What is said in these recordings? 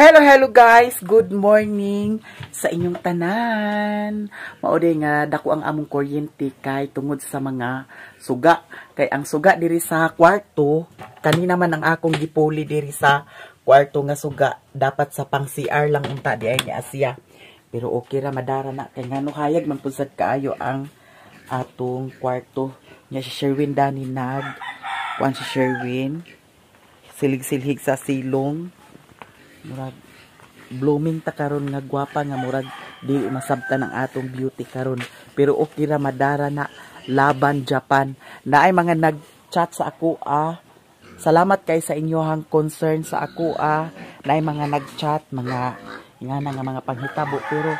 Hello, hello guys! Good morning sa inyong tanan. Mao nga dako ang among kuryente kay tungod sa mga suga. Kay ang suga diri sa kwarto, kanina man ang akong gipuli diri sa kwarto nga suga, dapat sa pang CR lang unta di ay ni Asia. Pero okay ra madara na kay ngano hayag man pud sad kaayo ang atong kwarto. Nya si Sherwin dani nag kuan si Sherwin silig-silhig sa silong. Murag blooming ta karon nga gwapa nga murag dili masabtan ang atong beauty karon, pero okay ra madara na laban Japan. Naay mga nag-chat sa ako ah. Salamat kay sa inyohang concern sa ako ah. Naay mga nag-chat mga nga na nga mga panghitabo, pero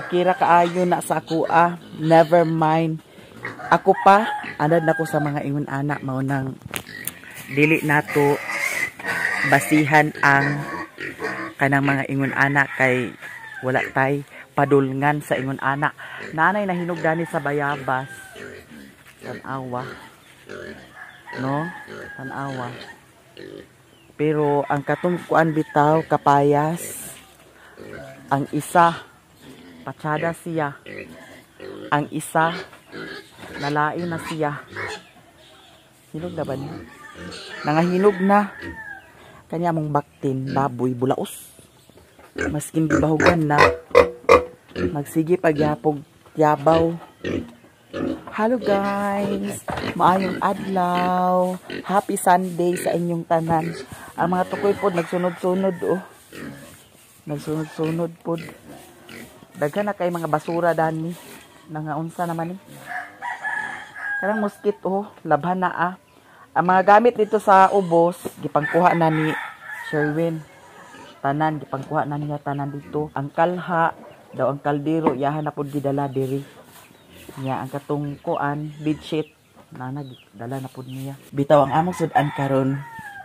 okay ra kaayo na sa ako ah. Never mind. Ako pa anad nako sa mga ingon ana, mao nang dili nato basihan ang kanang mga ingon ana kay wala tay padulngan sa ingon ana. Nanay nahinog dani sa bayabas. Tan-awa. No? Tan-awa. Pero ang katong kuan bitaw kapayas. Ang isa patsada siya. Ang isa nalain na siya. Hinog na ba niya? Nangahinog na. Kanya mong baktin, baboy, bulaos. Maskin gibahugan na. Magsige pagyapog yabaw. Hello guys! Maayong adlaw. Happy Sunday sa inyong tanan. Ang mga tukoy pod nagsunod-sunod oh. Nagsunod-sunod pod. Daghan na kay mga basura dani. Nangaunsa naman ni. Karang mosquito oh, labhan na ah. Ang mga gamit dito sa ubos, gipangkuha na ni Sherwin. Tanan, gipangkuha na niya tanan dito. Ang kalha, daw ang kaldero, iyahan na pod gidala diri. Niya ang katong kuan, bedsheet, nana dala na pod niya. Bitaw ang among sud-an karon,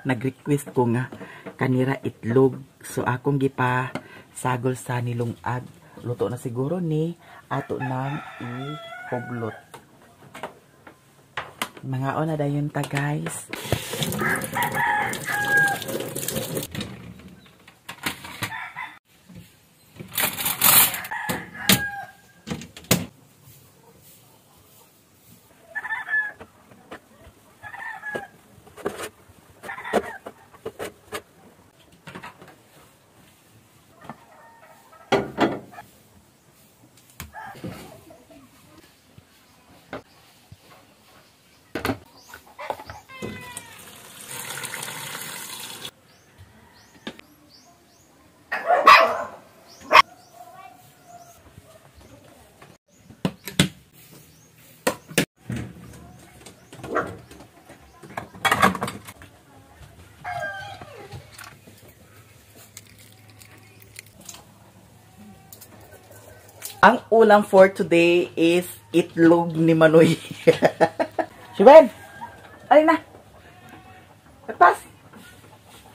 nag-request ko nga kanira itlog. So akong gipa sagol sa nilungag. Luto na siguro ni ato nang ihublot. Mga ona dayon ta guys. Ang ulam for today is itlog ni Manoy. Sherwin! Alin na! Pas!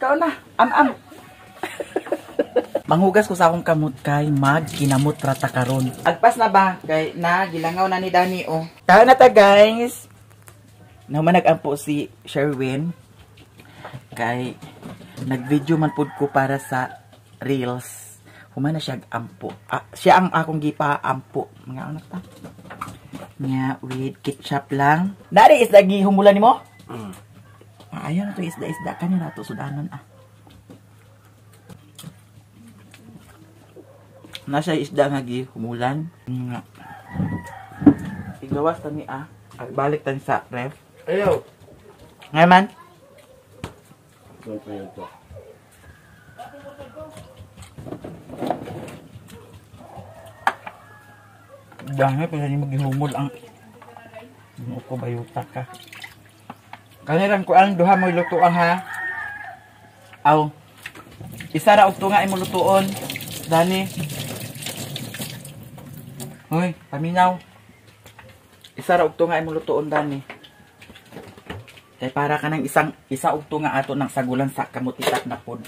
Ikaw na! Am-am! Manghugas ko sa akong kamot kay magkinamot rata karon. Agpas na ba? Kay na, gilangaw na ni Dani oh. Tayo na ta guys! Naman nag-ampo si Sherwin. Kay nag-video man pud ko para sa Reels. Humana siya ampo. Ah, siya ang akong gipa-ampo. Mga anak ta. Nya with ketchup lang. Nari isda gihumulan nimo? Mm. Ah, ayaw na to isda-isda kanya na to sudanon ah. Nasa isda nga gihumulan. Nga. Igawas tani ah. Balik tani sa ref. Ayaw. Ngay man. Dami, pero hindi maghihumol ang Ginoo ko, bayuta ka. Kanirang kuan, duha mo lutuan ha. Aw. Isa ra og tunga imo lutuon. Dani. Hoy, paminaw. Isa ra og tunga imo lutuon, Dani. Kay para ka ng isang isa og tunga ato ng sagulan sa kamutitak na pod.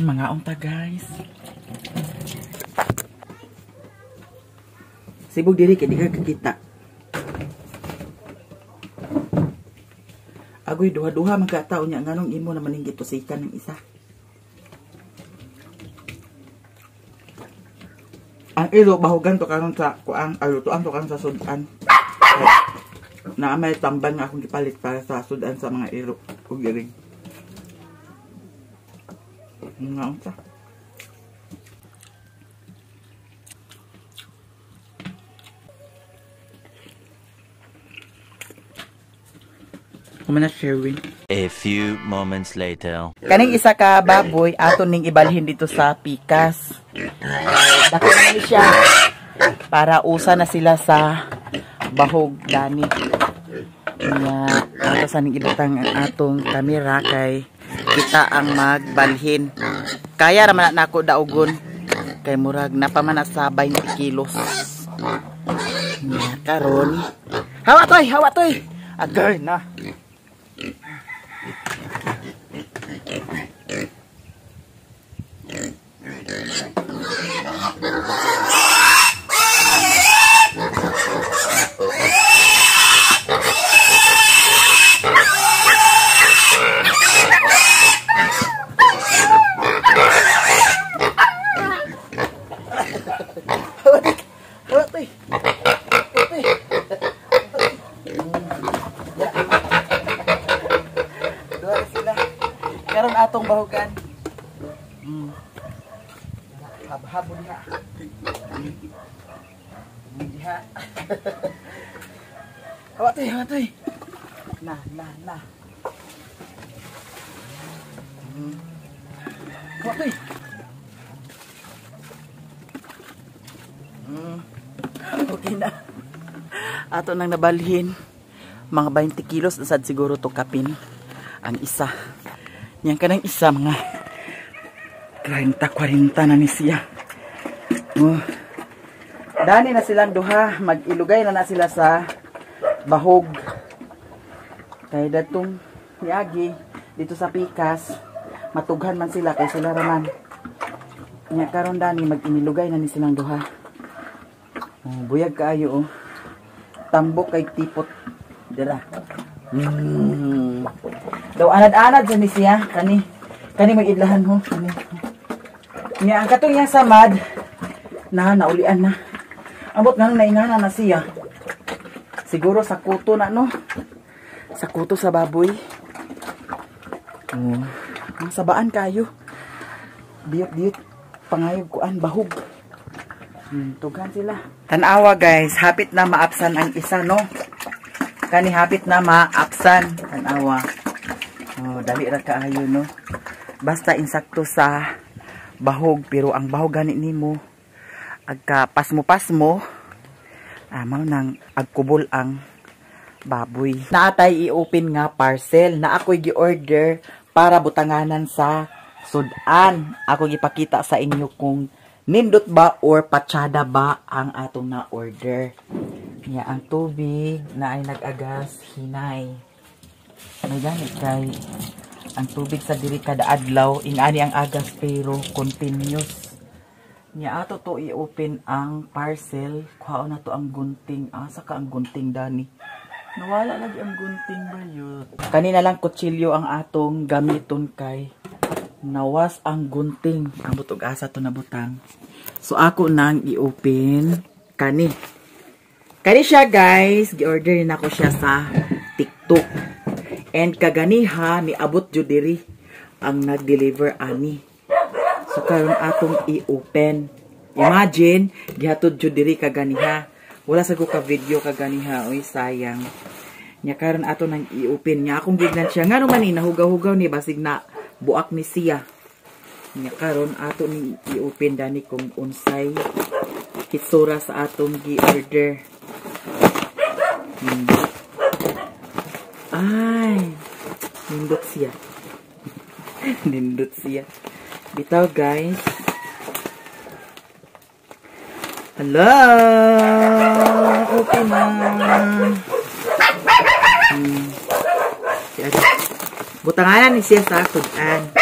Mga unta guys. Sibog diri kay di ka kakita. Agoy, duha-duha man ka tao niya nganong imo naman ning gitusikan ng isa. Ang ilo bahugan to karon sa kuang, lutuan to karon sa sudan. Na may tamban nga akong gipalit para sa sudan sa mga ilo ug iring. Nga unsa. Kumana sharing. A few moments later. Kaning isa ka baboy ato ning ibalhin dito sa pikas. Dako na ni siya para usa na sila sa bahog dani. Nya ato sa ning ibutang ang atong kamera kay kita ang magbalhin. Kaya ra man nako daugon kay murag napaman na sa 20 kilos. Nya karon. Hawa toy, hawa toy. Agay na. Karon atong bahugan. Habhabo diha. Diha. Hawa toy, hawa toy. Na, na, na. Hawa toy. Okay na. Ato nang nabalhin. Mga 20 kilos na sad siguro to kapin ang isa. Yang kanang isa mga 30-40 na ni siya. Oh. Dani na silang duha, mag-ilugay na na sila sa bahog. Kay datong niagi dito sa pikas, matughan man sila kay sila raman. Nya karon dani mag-inilugay na ni silang duha. Oh, buyag kaayo oh. Tambok kay tipot dira. Daw anad-anad sa ni siya kani. Kani mag-idlahan ho kani. Nya ang katong iyang samad na naulian na. Ambot nganong naingana na siya. Siguro sa kuto na no. Sa kuto sa baboy. Oh, ang sabaan kayo. Diyot-diyot pangayog kuan bahog. Tughan sila. Tan-awa guys, hapit na maapsan ang isa no. Kani hapit na maapsan. Tan-awa. Oh, dali ra kaayo no. Basta insakto sa bahog, pero ang bahog gani nimo agka pasmo-pasmo, mao nang agkubol ang baboy. Naatay i-open nga parcel na ako'y gi-order para butanganan sa sudan. Ako gipakita sa inyo kung nindot ba or patsada ba ang atong na-order. Nya ang tubig na ay nag-agas hinay. May gani kay ang tubig sa diri kada adlaw ingani ang agas pero continuous. Nya ato to i-open ang parcel, kuhaon na to ang gunting. Asa ka ang gunting dani? Nawala lagi ang gunting bayot. Kanina lang kutsilyo ang atong gamiton kay nawas ang gunting. Ambot og asa to nabutang. So ako nang i-open kani. Kani siya guys, gi-order na ko siya sa TikTok. And kaganiha niabot jud diri ang nag-deliver ani. So karon atong i-open. Imagine gihatod jud diri kaganiha. Wala sa ko ka video kaganiha, oy sayang. Nya karon ato nang i-open nya akong gignan siya ngano man ni nahugaw-hugaw ni basig na buak ni siya. Nya karon ato ning i-open dani kung unsay hitsura sa atong gi-order. Ay, nindot siya. Nindot siya. Bitaw guys. Hello! Okay na. Butanganan ni siya sa sudan.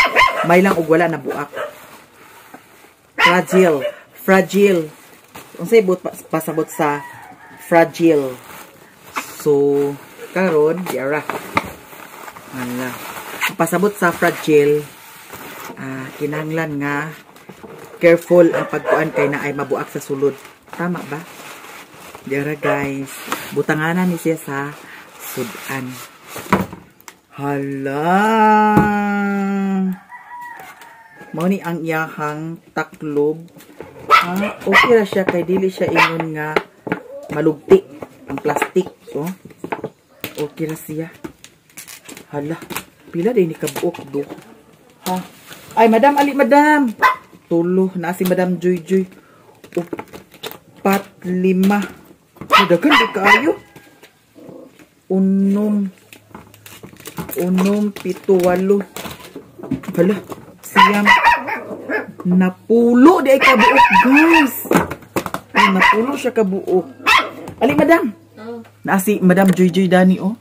May lang og wala na buak. Fragile. Fragile. Unsay but pasabot sa fragile. So karon diara. Hala. Ang pasabot sa fragile, kinahanglan nga careful ang pagkuan kay na ay mabuak sa sulod. Tama ba? Dira, guys. Butanganan ni siya sa sudan. Hala. Mao ni ang iyahang taklob. Okay ra siya kay dili siya ingon nga malugti ang plastic. Oh. Okay ra siya. Hala. Pila din ni kabuok do. Ha. Ay, Madam, ali, Madam. Tulo na si Madam Joy Joy. Upat, lima. Ay, daghan di kaayo. Unom. Unom, pito, walo. Hala, 9. Napulo di ay kabuok, guys. Ay, napulo siya kabuok. Ali, Madam. Oh. Na si Madam Joy Joy Dani, oh.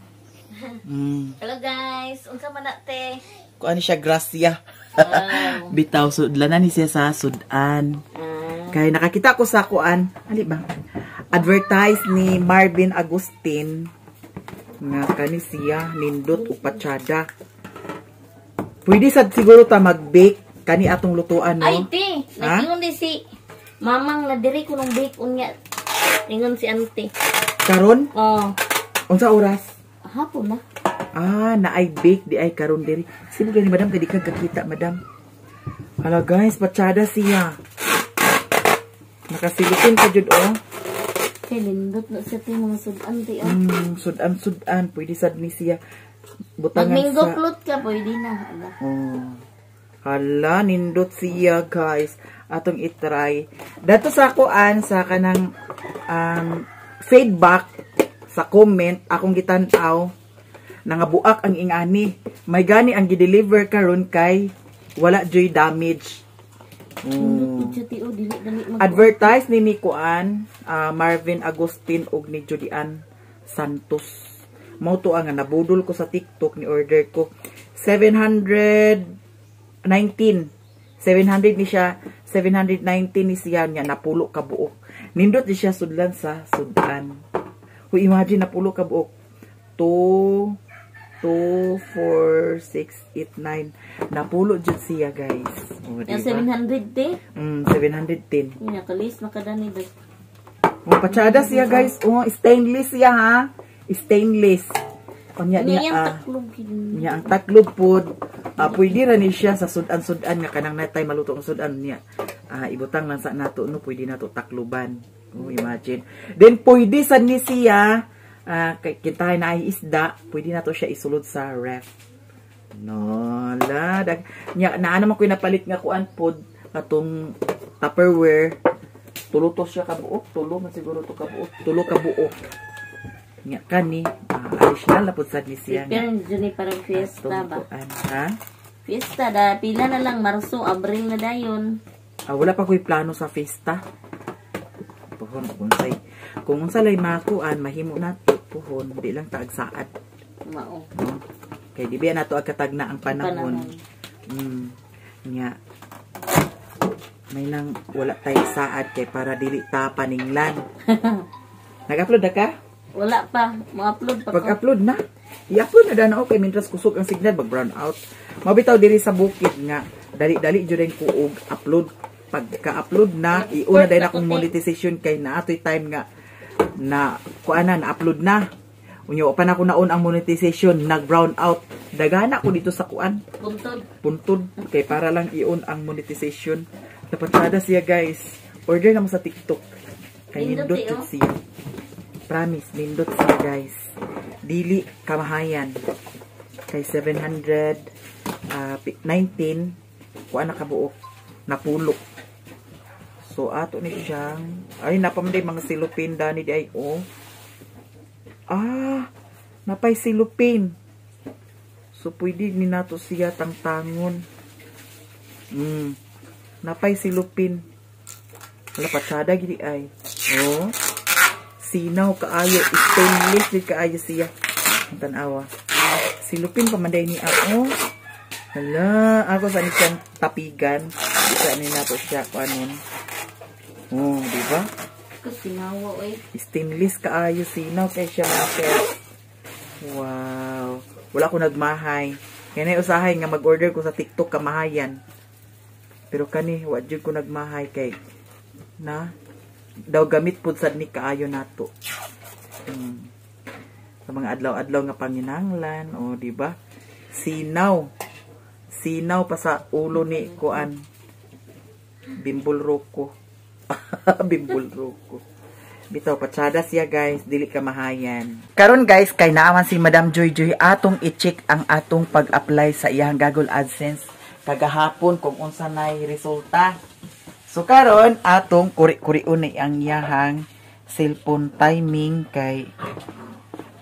Hello guys, unsa man na, te? Kuan siya, Gracia. Wow. Bitaw, sudlanan ni siya sa sudan. Ah, Kay nakakita ko sa kuan, ali ba? Advertise ni Marvin Agustin nga kani siya nindot ug patsada. Pwede sad siguro ta mag-bake kani atong lutuan, no? Ay te, Ha? nag-ingon di si Mamang na diri ko nung bake unya. Ingon si auntie. Karon, Oh, unsa oras? Hapon na. Ah, naay bake di ay karon diri. Sino gani, Madam, kay di ka kakita, Madam. Hala guys, patsada siya. Nakasilipin ka jud, oh. Kay lindot na sa te mga sudan te. Oh. Sudan-sudan pwede sad ni siya butangan Mag-mango sa float ka, pwede na. Ala. Oh. Hala, nindot siya, guys. Atong itry. Dato sa kuan sa kanang feedback sa comment akong gitan-aw, nangabuak ang ingani. May gani ang gi-deliver karon kay wala joy damage. Nindot siya te, oh, dili dali mag Advertise ni Nikuan, Marvin Agustin ug ni Julian Santos. Mao to ang nga nabudol ko sa TikTok, ni order ko 719. 700 ni siya, 719 ni siya niya napulo ka buok. Nindot di siya sudlan sa sudan. Huy, imagine, napulo ka buok. 2 2 4 6 8 9. Napulo jud siya, guys. Oh, Yang diba? 700 te. 710. Yun, nakalis makadani dag. Oh, patsada siya, guys. Oh, stainless siya, ha. Stainless. Unya Ano niya, yung taklob? Niya ang taklob pod. Pwede ra ni siya sa sudan-sudan nga kanang natay maluto ang sudan niya. Ibutang lang sa nato, no, pwede nato takluban. Oh, imagine. Then pwede sad ni siya, kay kintahay na ay isda, pwede nato siya isulod sa ref. No, la dag nya naa naman ko'y napalit nga kuan pod, katong Tupperware. Tulo to siya kabuok, tulo man siguro to kabuok, tulo kabuok. Nya kani, additional na pud sad ni siya nga. Pero dyan ni parang fiesta Atong ba? kuan, ha? Fiesta da, pila na lang, Marso, Abril na dayon. Wala pa ko'y plano sa fiesta. Puhon, kung unsa lay makuan, mahimo nato puhon, di lang taagsaad. Mao. No? Kay di ba nato agkatagna ang panahon. Panahon. Nya. May nang wala tay saad kay para dili ta paninglan. Nag-upload na ka? Wala pa, mo-upload pa ko. Pag-upload na. I-upload na dana okay mintras kusog ang signal, mag brown out. Mabitaw diri sa bukid nga dali-dali jud ko og upload. Pagka-upload na, iuna dayon akong monetization kay naatoy time nga na kuan na na-upload na. Unya pa na ko naon ang monetization, nag brown out. Dagana ko dito sa kuan, Puntod. Puntod kay para lang i-on ang monetization. Napatsada siya, guys. Order na mo sa TikTok. Kay Nindot nindot eh, jud oh. siya. Promise, nindot siya, guys. Dili kamahayan. Kay 719 kuan na kabuok, napulo. So ato ni siyang, ay, napamanday mga silupin dani di ay, oh. Napay silupin. So pwede ni nato siya tangtangon. Napay silupin. Wala, patsada gidi ay. Oh. Sinaw kaayo, stainless di kaayo siya. Ang tan-awa. Silupin pa man day ni ako. Hala, ako sa ni siyang tapigan. Isa ni nato siya kuanon. Oh, di ba? Ko sinawa oy. Stainless kaayo, sinaw kay siya, mga pets. Wow. Wala ko nagmahay. Kaya na usahay nga mag-order ko sa TikTok kamahayan. Pero kani wa jud ko nagmahay kay na daw gamit pud sad ni kaayo nato. Sa mga adlaw-adlaw nga panginahanglan, o di ba? Sinaw. Sinaw pa sa ulo ni kuan. Bimbol roko. Bimbol roko. Bitaw patsada siya guys, dili ka mahayan. Karon guys, kay naaman si Madam Joy Joy atong i-check ang atong pag-apply sa iyang Google AdSense kagahapon kung unsa nay resulta. So karon atong kuri-kurion ni ang iyahang cellphone timing kay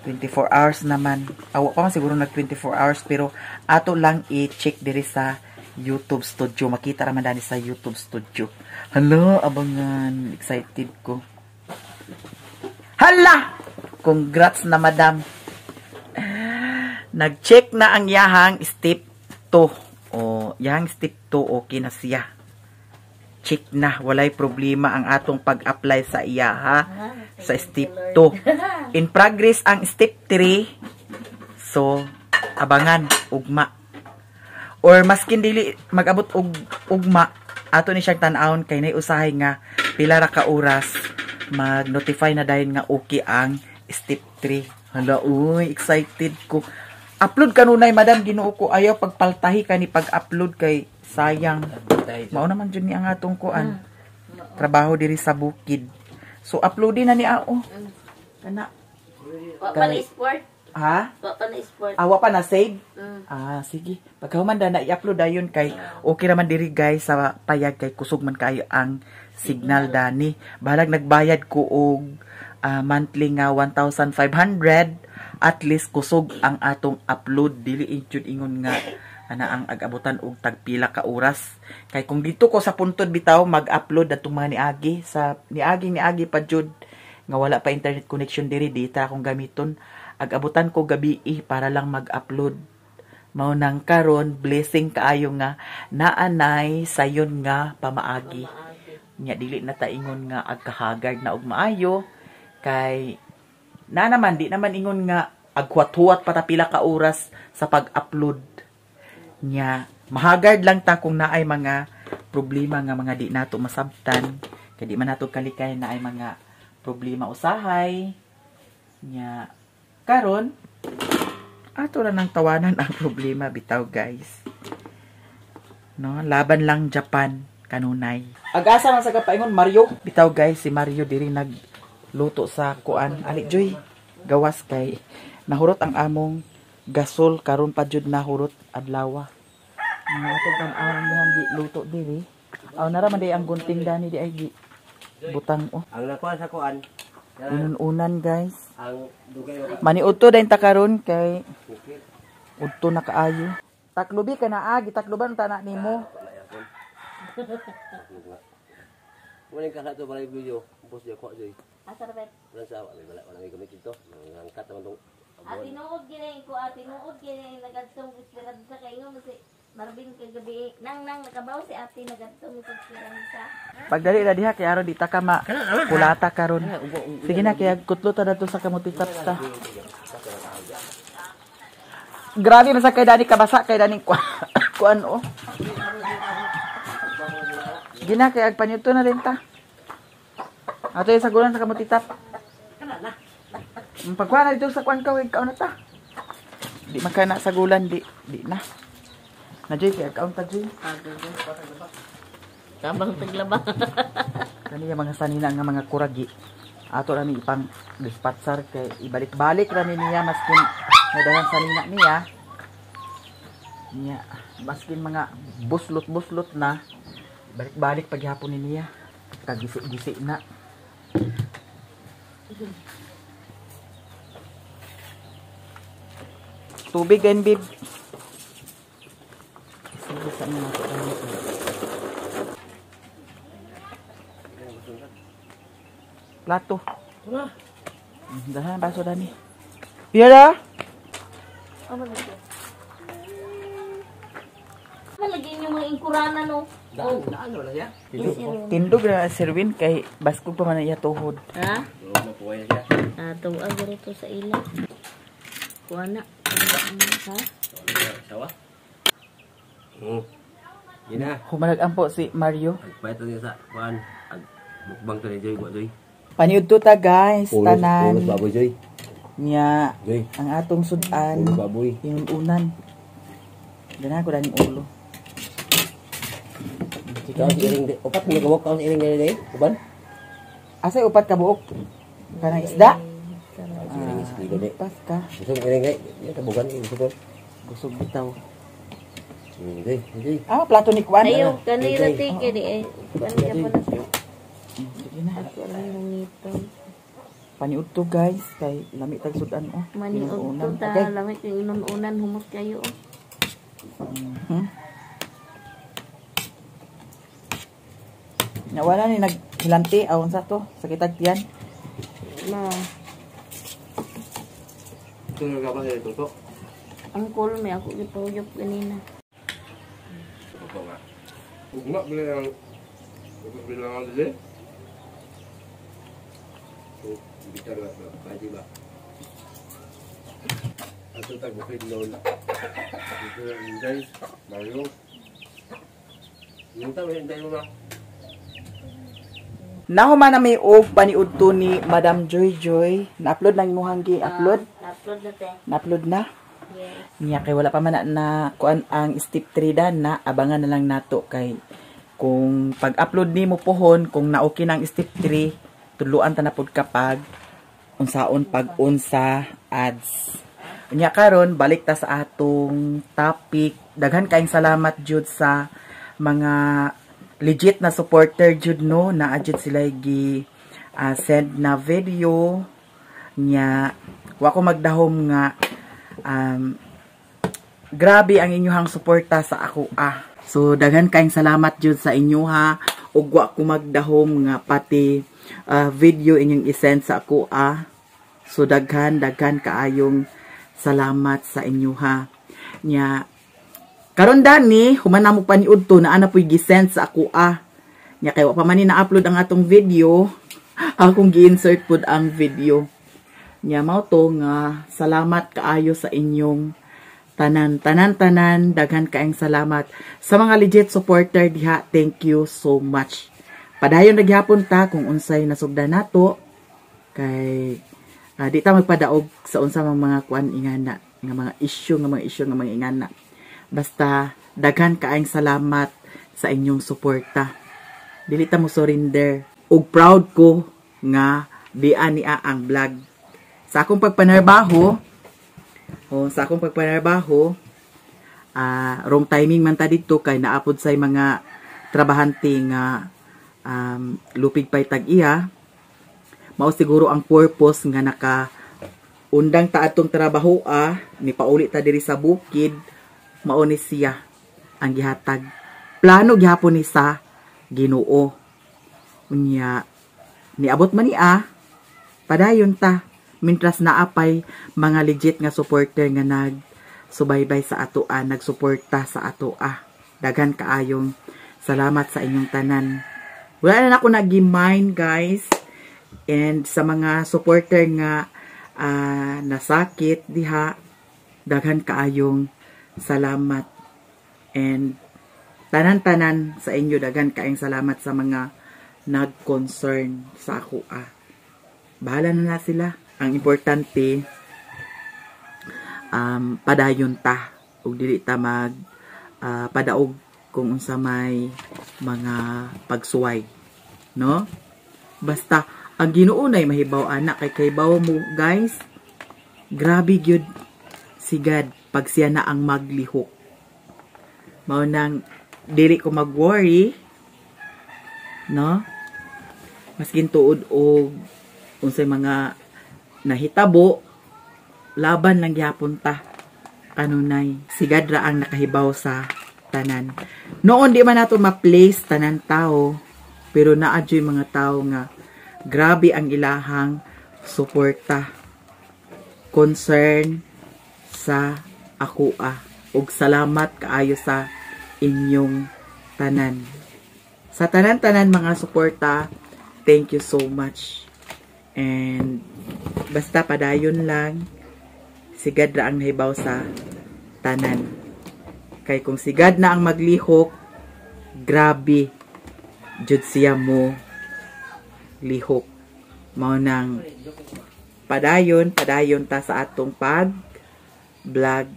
24 hours naman. Awa pa man siguro nag 24 hours pero ato lang i-check diri sa YouTube Studio. Makita ra man dani sa YouTube Studio. Hello, abangan, excited ko. Hala! Congrats na madam. Nag-check na ang yahang step 2. O, yahang step 2 okay na siya. Check na, walay problema ang atong pag-apply sa iya ha. Sa step 2. In progress ang step 3. So, abangan ugma. Or maskin dili mag-abot og ugma, ato ni siyang tan-awon kay nay usahay nga pila ra ka oras mag-notify na dayon nga okay ang step 3. Hala, uy, excited ko. Upload kanunay madam, Ginoo ko, ayaw pagpaltahi kani pag-upload kay sayang. Mao naman jud ni ang atong kuan. Trabaho diri sa bukid. So uploadin na ni ao. Kana. Wa pa na sport. Ha? Wa pa na sport. Awa pa na save? Ah, sige. Pagkahuman da na i-upload dayon kay okay raman diri guys sa payag kay kusog man kayo ang signal dani. Bahalag nagbayad ko og monthly nga 1,500, at least kusog ang atong upload, dili injud ingon nga ana ang ag-abutan og tagpila ka oras. Kay kung dito ko sa puntod bitaw mag-upload atong mga niagi sa niagi pa jud nga wala pa internet connection diri, dita akong gamiton. Ag-abutan ko gabi para lang mag-upload. Mao nang karon blessing kaayo nga naanay sayon nga pamaagi. Nya dili na ta ingon nga agkahagard na og maayo kay na naman di naman ingon nga aghuwat-huwat pa ta pila ka oras sa pag-upload. Nya mahagard lang ta kung naay mga problema nga mga di nato masabtan kay di man nato kalikay naay mga problema usahay. Nya karon ato ra nang tawanan ang problema bitaw guys. No, laban lang Japan kanunay. Ag-asa man sa kapaingon Mario. Bitaw guys, si Mario diri nagluto sa kuan. Ali Joy, gawas kay nahurot ang among gasol karon pa jud nahurot adlawa. Mga atong tan-awon ang luto diri. Aw nara man di ang gunting dani di ay gi butang oh. Ang nakuha sa kuan. Unan-unan guys. Ang dugay Maniudto dayon ta karon kay udto na kaayo. Taklubi ka na gitakluban ta na nimo. Wala ka na to balay video. Boss di ko joy. Asa ra bet? Wala sa wala wala gamit dito. Nangangkat naman tong Tinuod gini ko, tinuod gini nagadtong Esperanza kay ingon si Marvin kagabi. Nang nakabaw si ate nagadtong Esperanza. Pagdali na diha kay aron di ta ka ma kulata karon. Sige na kay kutlo ta dadto sa kamuti taps ta. Grabe man sa kay dani kabasa kay dani kuan oh. Gina kay agpanyuto na rin ta. Ato yung sagulan sa kamuti tap. Pagkuha na dito sa kuan ka, ikaw na ta. Di man ka na sagulan, di na. Na Joy, kay account ta Joy. Tabang taglaba. Kani yung mga sanina nga mga kuragi. Ato rami ipang dispatsar kay ibalik-balik rami niya maskin nadahan sanina niya. Niya maskin mga buslot-buslot na balik-balik paghapon ni niya. Kagisi-gisi na. Tubig and bib. Sige sa mga plato. Dahan baso dani. Pira. Malagyan yung mga ingkurana no. Daan wala siya. Tindog na Sirwin kay baskog pa man iya tuhod. Ha? Napuway siya. Tuwa guro to sa ila. Kuha na. Ha? Sawa? Gina. Humanag po si Mario. Agpayat na sa kuan. Ag mukbang to ni Joy, wa Joy. Paniud to ta, guys, tanan. Ulos baboy, Joy. Nya Joy. Ang atong sudan. Ulos baboy. Yung unan. Ganahan ko daning ulo. Ikaw si Iring, upat mo gawak ka si Iring dili dili. Uban? Asay upat ka buok? Kanang isda? Si Iring is kilo di. Pas ka. Busog Iring kay. Yan tabugan eh, busog. Busog bitaw. Joy, Joy. Ah, plato ni Kwan. Ayaw, kanira te, kani eh. Kuan ka pa na to. Sige na. Ako ang nangito. Paniud to, guys, kay lami tag sudan oh. Maniod to Inuunan. ta. Okay. Lamit yung inununan, humot kayo. Oh. Nawala ni naghilanti awon sa to sakit tiyan. Na, Ito nga ba sa ito? Ang cool may ako gipahuyop ganina. Ito nga. Ugma bilang bilang dili. So, bitar ba ba ba? Ato tag bukid loan. Ito lang guys, Mario. Yung tao hindi mo ba? Nahuman na may og paniud to ni Madam Joy Joy. Na-upload lang imong gi upload. Na-upload na te. Na-upload na. Yes. Niya kay wala pa man na kuan ang step 3 dan na abangan na lang nato kay kung pag-upload nimo pohon kung na-okay na ang step 3, tudloan ta na pud kapag unsaon pag-on sa ads. Unya karon balik ta sa atong topic. Daghan kaayong salamat jud sa mga legit na supporter jud, no, na jud sila gi send na video nya. Wa ko magdahom nga grabe ang inyuhang suporta sa ako ah. So daghan kaayong salamat jud sa inyo ha, ug wa ko magdahom nga pati video inyong i-send sa ako ah. So daghan daghan kaayong salamat sa inyo ha. Nya karon dani human na mo paniud to, naa na puy gi-send sa ako ah. Nya kay wa pa man ni na-upload ang atong video, akong gi-insert pud ang video. Nya mao to nga salamat kaayo sa inyong tanan, tanan, tanan, daghan kaayong salamat sa mga legit supporter diha. Thank you so much. Padayon na gihapon ta kung unsay nasugdan nato kay di ta magpadaog sa unsa mang mga kuan ingana nga mga issue nga mga issue nga mga ingana. Basta daghan kaayong salamat sa inyong suporta. Dili ta mo surrender ug proud ko nga di niya ang vlog sa akong pagpanarbaho. Oh, sa akong pagpanarbaho, wrong timing man ta didto kay naapod say mga trabahante nga lupig pay tag-iya. Mao siguro ang purpose nga naka undang ta atong trabaho ni pauli ta diri sa bukid, mao ni siya ang gihatag. Plano gihapon ni sa Ginoo. Unya niabot man niya, padayon ta mintras naapay mga legit nga supporter nga nag subaybay sa atoa, nagsuporta sa atoa. Daghan kaayong salamat sa inyong tanan. Wala na ako nag-mind, guys. And sa mga supporter nga nasakit diha, daghan kaayong salamat. And tanan-tanan sa inyo, daghan kaayong salamat sa mga nag-concern sa ako ah. Bahala na na sila. Ang importante, padayon ta ug dili ta mag padaog kung unsa may mga pagsuway, no? Basta ang Ginoo nay mahibaw ana kay kaybaw mo, guys, grabe gyud si God pag siya na ang maglihok. Mao nang dili ko mag-worry, no, maskin tuod og unsay mga nahitabo, laban lang gihapon ta kanunay. Si God ra ang nakahibaw sa tanan. Noon di man nato ma-place tanan tao, pero naa jud mga tao nga grabe ang ilahang suporta, concern sa akoa, ug salamat kaayo sa inyong tanan. Sa tanan-tanan mga suporta, thank you so much. And basta padayon lang. Si God ra ang nahibaw sa tanan. Kay kung si God na ang maglihok, grabe jud siya mo lihok. Mao nang padayon, padayon ta sa atong pag vlog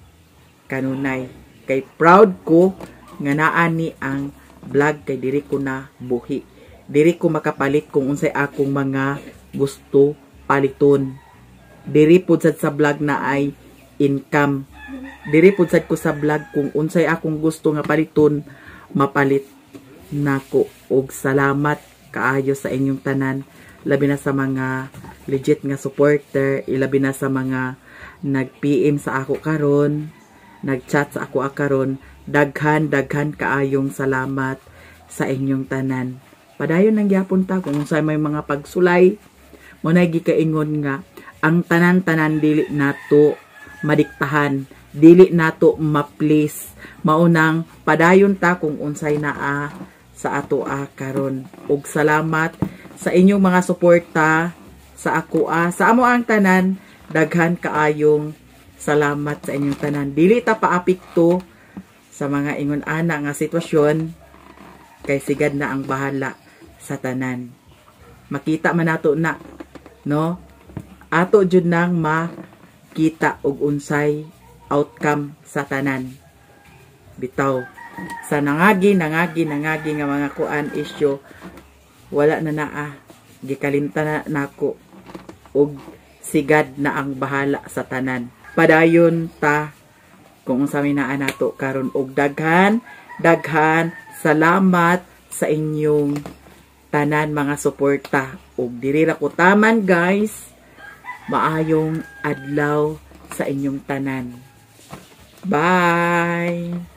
kanunay. Kay proud ko nga naa ni ang vlog kay diri ko na buhi. Diri ko makapalit kung unsay akong mga gusto paliton. Diri pud sad sa vlog na ay income. Diri pud sad ko sa vlog kung unsay akong gusto nga paliton, mapalit nako. Og salamat kaayo sa inyong tanan, labi na sa mga legit nga supporter, ilabi na sa mga nag-PM sa ako karon, nag-chat sa ako karon. Daghan daghan kaayong salamat sa inyong tanan. Padayon nang gyapon ta kung unsay may mga pagsulay mo na gikaingon nga ang tanan-tanan dili nato madiktahan, dili nato ma-please. Maunang padayon ta kung unsay naa sa ato a karon. Ug salamat sa inyong mga suporta sa ako a, sa amo ang tanan. Daghan kaayong salamat sa inyong tanan. Dili ta paapekto sa mga ingon ana nga sitwasyon kay si God na ang bahala sa tanan. Makita man nato na, no? Ato jud nang makita og unsay outcome sa tanan. Bitaw sa nangagi nangagi nangagi nga mga kuan issue, wala na naa, gikalimtan na nako ug si God na ang bahala sa tanan. Padayon ta kung unsa may naa nato karon og daghan daghan salamat sa inyong tanan mga suporta. Ug diri ra ko taman, guys. Maayong adlaw sa inyong tanan. Bye.